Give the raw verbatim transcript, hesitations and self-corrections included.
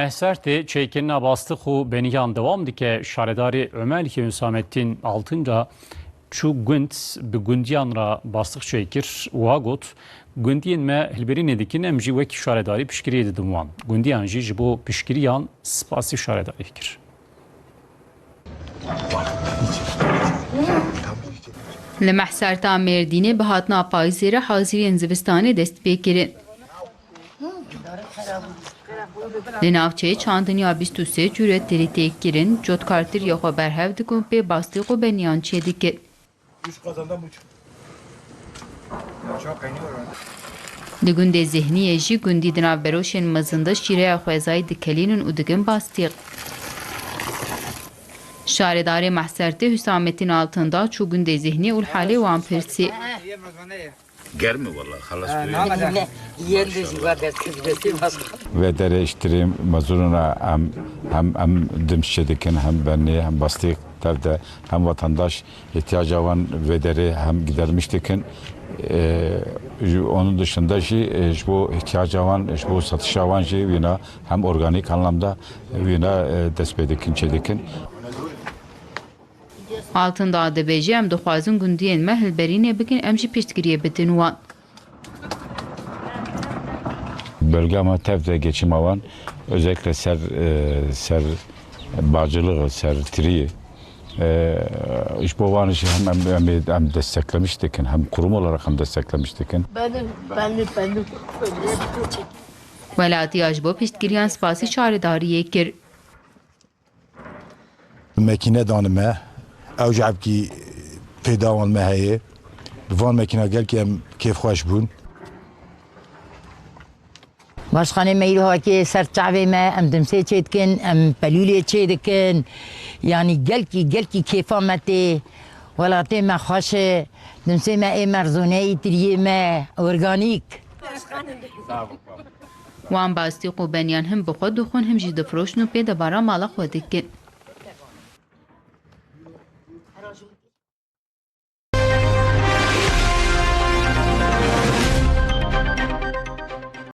Mehsertê çêkirina bastix û beniyan dewam dike. Şaredarê Omelkê Hüsamettin Altındağ çû gund, bi gundiyan re bastix çêkir. Wa got, gundiyên me hilberînê dikin, em jî wekî şaredarî piştgiriyê didin wan. Gundiyan jî ji bo piştgiriyan spasî şaredarî kir. Li Mehserta Mêrdînê bi hatina payîzê re haziriyên zivistanê dest pê kirin. Li navçeyê çandiniya bîst û sê cûre tirî tê kirin, cotkartiriyê xwe berhev dikin, pê bastîq û beniyan çêdikin. Di gundê Zihniyê jî gundî di nav beroşên mezin de şîreya xwezayî dikelînin û dikin bastîq. Şaredarê Mehsertê Hüsamettin Altındağ çû gundê Zihniyê û li halê wan pirsî. Germ mi valla? Halas. Yer de jî var, bersiz, bersiz. Ve derê iştirî mezûnuna em, hem em dimşçe dikin, hem benî, hem bastîq tev de, hem vatandaş ihtiyaca wan vê derê hem gidermiş dikin. Ee, ji, onun dışında jî, e, ji bo ihtiyaca wan, ji bo satışa wan jî wîna hem organik anlamda wîna, e, dest pê dikin, çê dikin. Altındağ dibêje, em dixwazin gundiyên me hilberînê bikin, em jî piştgiriyê bidin wan. Bölge ama tev de geçim awan, özellikle ser, e, ser bağcılığı, ser tirî. E, ji bo wan jî hem em, em, em desteklemiş dikin, hem kurum olarak hem desteklemiş dikin. Benim, benim, benim. Welatiya ji bo piştgiriyan spasî şaredariyê kir. Mekîne danime, ew ji evkî pêdawan me heye. Bi van mekîna gelkî em kêfxweş bûn. Başxanê me îro hatiye ser çavê me, em dimsê çê dikin, em pelûlê çê dikin. Yanî gelkî, gelkî kêfa me tê. Welatê me xweş e. Dimsê me ê merzûneyî, tiriyê me organîk. Wan bastîq û beniyan him bi xwe dixwin, him jî difiroşin û pê debara mala xwe dikin.